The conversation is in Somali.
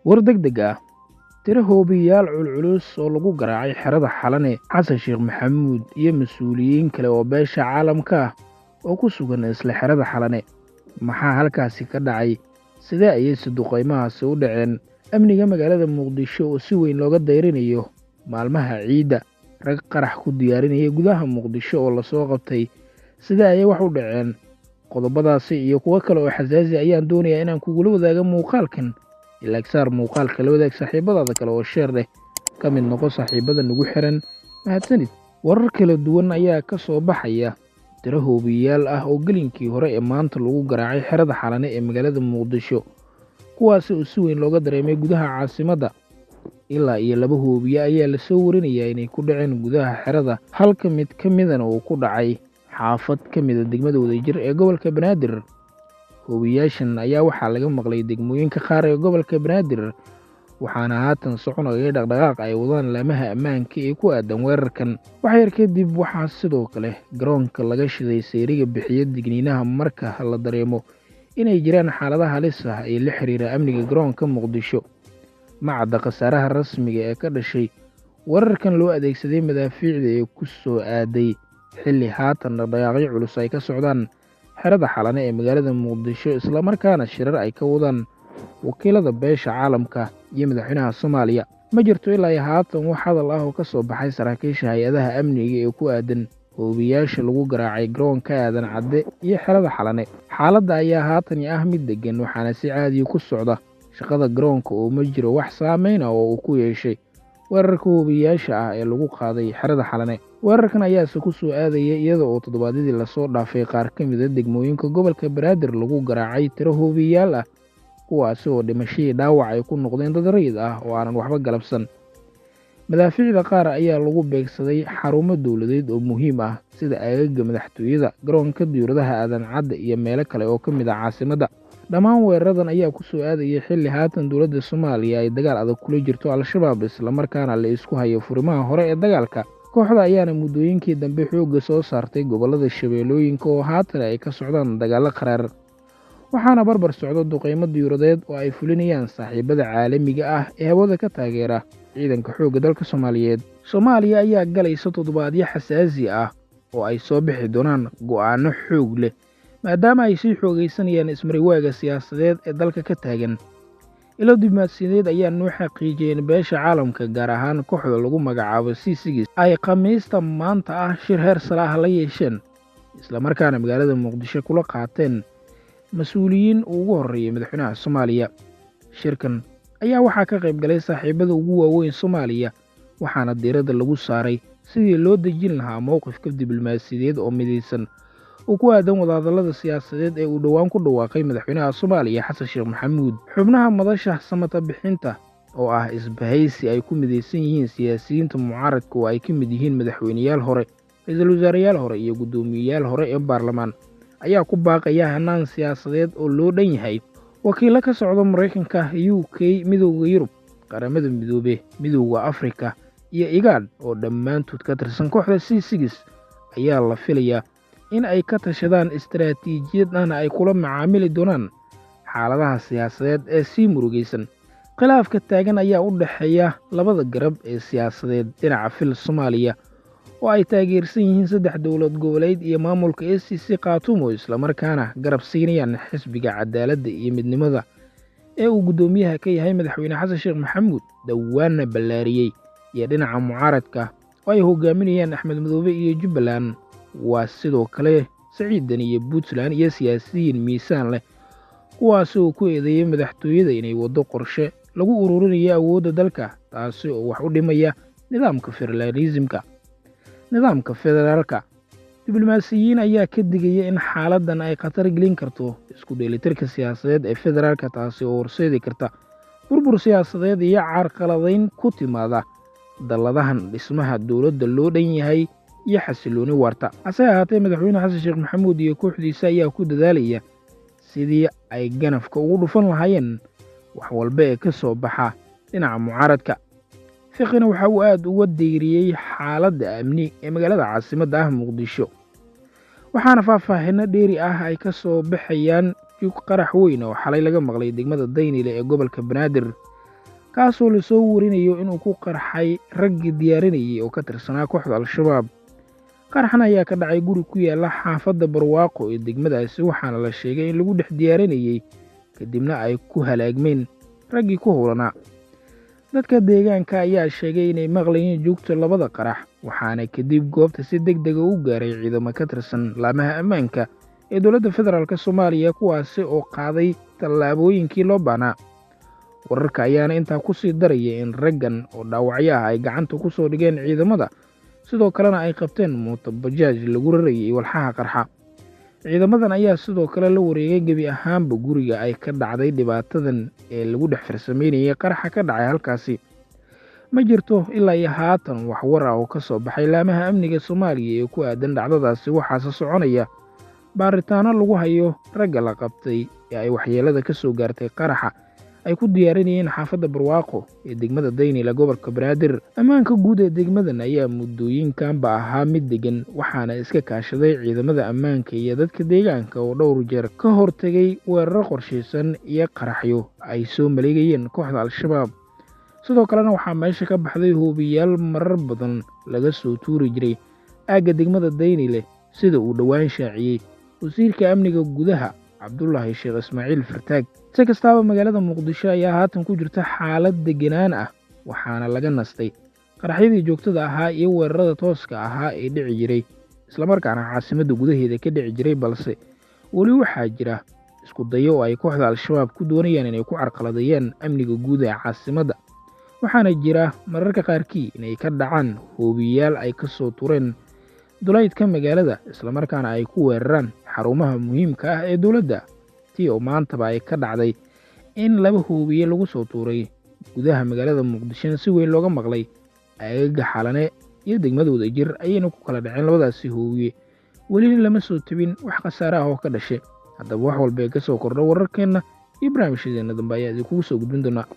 War degdeg ah, tiro hoobiyaal culculus oo lagu garaacay xerada Xalane, Xasan Sheekh Maxamuud iyo mas'uuliyiin kale oo beesha caalamka ah oo ku sugan isla xerada Xalane. Maxaa halkaasi ka dhacay? Sidee ayay duqeymahaasi u dhaceen? Amniga magaalada Muqdisho oo si weyn looga dayrinayo maalmaha ciidda, rag qarax ku diyaarinaya gudaha Muqdisho oo lasoo qabtay. Sidee ayay wax u dhaceen? Qodobadaasi iyo kuwo kale oo xasaasi ayaan doonayaa inaan kugula wadaago muuqaalkan. Ilaagsaar muuqaalka, la wadaag saaxiibadaada kale oo sheer leh, ka mid noqo saaxiibada nagu xiran. Mahadsanid. Warar kala duwan ayaa ka soo baxaya tiro hoobiyaal ah oo gelinkii hore ee maanta lagu garaacay xerada Xalane ee magaalada Muqdisho, kuwaasi oo si weyn looga dareemay gudaha caasimadda. Ilaa iyo laba hoobiye ayaa lasoo warinayaa inay ku dhaceen gudaha xerada, halka mid ka midana uu ku dhacay xaafad ka mida degmada Wadajir ee gobolka Banaadir. Hoobiyaashan ayaa waxaa laga maqlay degmooyinka qaar ee gobolka Banaadir, waxaana haatan soconaya dhaqdhaqaaq ay wadaan laamaha ammaanka ee ku aadan weerarkan. Wax yar kadib waxaa sidoo kale garoonka laga shiday sayriga bixiya digniinaha marka la dareemo inay jiraan xaaladaha halis ah ee la xiriira amniga garoonka Muqdisho. Ma cadda khasaaraha rasmiga ee ka dhashay weerarkan loo adeegsaday madaafiicda ee ku soo aaday xilli haatan dhaqdhaqaaqyo culus ay ka socdaan xerada Xalane ee magaalada Muqdisho, islamarkaana shirar ay ka wadaan wakiilada beesha caalamka iyo madaxweynaha Soomaaliya. Ma jirto ilaa iyo haatan wax hadal ah oo ka soo baxay saraakiisha hay-adaha amniga ee ku aadan hoobiyaasha lagu garaacay garoonka Aadan Cadde iyo xerada Xalane. Xaaladda ayaa haatan ah mid deggan, waxaana si caadiya ku socda shaqada garoonka oo ma jiro wax saameyn ah oo uu ku yeeshay weerarka hoobiyaasha ah ee lagu qaaday xerada Xalane. Weerarkan ayaase ku soo aadaya iyada oo toddobaadyadii lasoo dhaafay qaar ka mid a degmooyinka gobolka Banaadir lagu garaacay tiro hoobiyaal ah, kuwaasi oo dhimashadii dhaawac ay ku noqdeen dad rayid ah oo aanan waxba galabsan. Madaafiicda qaar ayaa lagu beegsaday xarumo dowladeed oo muhiim ah sida aagaga madaxtooyada, garoonka diyaaradaha Aadan Cadde iyo meelo kale oo ka mid ah caasimadda. Dhammaan weeraradan ayaa ku soo aadaya xilli haatan dowladda Soomaaliya ay dagaal adag kula jirto Al-Shabaab, islamarkaana la isku hayo furimaha hore ee dagaalka. Kooxda ayaana muddooyinkii dambe xoogga soo saartay gobollada Shabeellooyinka oo haatan ay ka socdaan dagaallo qaraar, waxaana barbar socda duqeymo diyuuradeed oo ay fulinayaan saaxiibada caalamiga ah ee hawada ka taageera ciidanka xoogga dalka Soomaaliyeed. Soomaaliya ayaa galaysa toddobaadyo xasaasi ah oo ay soo bixi doonaan go'aano xoog leh, maadaama ay sii xoogaysanayaan ismariwaaga siyaasadeed ee dalka ka taagan. Ilo diblomaasiyadeed ayaa noo xaqiijiyeen beesha caalamka, gaar ahaan kooxda lagu magacaabo C6, ay Khamiista maanta ah shir heer sare ah la yeesheen, islamarkaana magaalada Muqdisho kula qaateen mas-uuliyiin ugu horreeyay madaxweynaha Soomaaliya. Shirkan ayaa waxaa ka qayb galay saaxiibada ugu waaweyn Soomaaliya, waxaana diiradda lagu saaray sidii loo dejin lahaa mowqifka diblomaasiyadeed oo midaysan oo ku aadan wadahadallada siyaasadeed ee uu dhowaan ku dhawaaqay madaxweynaha Soomaaliya Xasan Sheekh Maxamuud. Xubnaha madasha samata bixinta oo ah isbahaysi ay ku midaysan yihiin siyaasiyiinta mucaaradka oo ay ka mid yihiin madaxweyneyaal hore, ra-iisul wasaareyaal hore iyo guddoomiyeyaal hore ee baarlamaan ayaa ku baaqaya hannaan siyaasadeed oo loo dhan yahay. Wakiillo ka socda Maraykanka, UK, Midowda Yurub, Qaramada Midoobe, Midowda Afrika iyo IGAD oo dhammaantood ka tirsan kooxda C6 ayaa la filayaa in ay ka tashadaan istaraatiijiyad ahna ay kula macaamili doonaan xaaladaha siyaasadeed ee sii murugaysan. Khilaafka taagan ayaa u dhexeeya labada garab ee siyaasadeed, dhinaca fil Soomaaliya oo ay taageersan yihiin saddex dowlad goboleed iyo maamulka ACC Khaatumo, islamarkaana garab siinayaan xisbiga cadaaladda iyo midnimada ee uu guddoomiyaha ka yahay madaxweyne Xasan Sheekh Maxamuud, dhowaanna ballaariyey, iyo dhinaca mucaaradka oo ay hogaaminayaan Axmed Madoobe iyo Jubbaland, waa sidoo kale Saciid Deni iyo Puntland iyo siyaasiyiin miisaan leh, kuwaasi oo ku eedeeyay madaxtooyada inay waddo qorshe lagu ururinayo awoodda dalka, taasi oo wax u dhimaya nidaamka federaalisimka, nidaamka federaalka. Diblomaasiyiin ayaa ka digaya in xaaladdan ay khatar gelin karto isku dheelitirka siyaasadeed ee federaalka, taasi oo horseedi karta burbur siyaasadeed iyo carqaladayn ku timaada dalladahan dhismaha dowladda loo dhan yahay iyo xasilooni waarta. Hase ahaatee, madaxweyne Xasan Sheekh Maxamuud iyo kooxdiisa ayaa ku dadaalaya sidii ay ganafka ugu dhufan lahaayeen wax walba ee ka soo baxa dhinaca mucaaradka. Fiqina waxa uu aad uga deyriyey xaaladda amni ee magaalada caasimadda ah Muqdisho, waxaana faahfaahinno dheeri ah ay ka soo baxayaan jug qarax weyn oo xalay laga maqlay degmada Daynile ee gobolka Banaadir. kaasoo lasoo warinayo inuu ku qarxay raggii diyaarinayay oo ka tirsanaa kooxda Al-Shabaab. Qaraxan ayaa ka dhacay guri ku yaala xaafadda Barwaaqo ee degmadaasi, waxaana la sheegay in lagu dhex diyaarinayay kadibna ay ku halaagmeen raggii ku howlanaa. Dadka deegaanka ayaa sheegay inay maqlayeen joogta labada qarax, waxaana kadib goobta si degdeg ah u gaaray ciidamo ka tirsan laamaha ammaanka ee dowladda federaalk Soomaaliya, kuwaasi oo qaaday tallaabooyinkii loo baahnaa. Wararka ayaana intaa ku sii daraya in raggan oo dhaawacyo ah ay gacanta ku soo dhigeen ciidamada, sidoo kalena ay qabteen mooto bajaaj lagu rarayay walxaha qarxa. Ciidamadan ayaa sidoo kale la wareegay gebi ahaanba guriga ay ka dhacday dhibaatadan ee lagu dhex farsameynayay qaraxa ka dhacay halkaasi. Ma jirto ilaa iyo haatan wax war ah oo ka soo baxay laamaha amniga Soomaaliya ee ku aadan dhacdadaasi, waxaase soconaya baaritaano lagu hayo ragga la qabtay ee ay waxyeelada ka soo gaartay qaraxa ay ku diyaarinayeen xaafadda Barwaaqo ee degmada Daynila gobolka Banaadir. Ammaanka guud ee degmadan ayaa muddooyinkanba ahaa mid degan, waxaana iska kaashaday ciidamada ammaanka iyo dadka deegaanka oo dhowr jeer ka hortegay weeraro qorshaysan iyo qaraxyo ay soo maleegayeen kooxda Al-Shabaab. Sidoo kalena waxaa meesha ka baxday hoobiyaal marar badan laga soo tuuri jiray aagga degmada Daynile, sida uu dhowaan shaaciyey wasiirka amniga gudaha Cabdullaahi Sheekh Ismaaciil Fartaag. Si kastaaba, magaalada Muqdisho ayaa haatan ku jirta xaalad deganaan ah, waxaana laga nastay qaraxyadii joogtada ahaa iyo weerarada tooska ahaa ee dhici jiray, islamarkaana caasimadda gudaheeda ka dhici jiray. Balse weli waxaa jira isku dayo oo ay kooxda Al-Shabaab ku doonayaan inay ku carqaladeeyaan amniga guud ee caasimadda, waxaana jira mararka qaarkii inay ka dhacaan hoobiyaal ay ka soo tureen duleydka magaalada, islamarkaana ay ku weeraraan xarumaha muhiimka ah ee dowladda, tii oo maantaba ay ka dhacday in laba hoobiye lagu soo tuuray gudaha magaalada Muqdisho si weyn looga maqlay aagaga Xalane iyo degmada Wadajir ayayna ku kala dhaceen labadaasi hoobiye. Welina lama soo tabin wax khasaare ah oo ka dhashay. Haddaba wax walba ee ka soo kordha wararkeenna iyo barnaamijyadeena dambe ayaa idinkugu soo gudbin doonaa.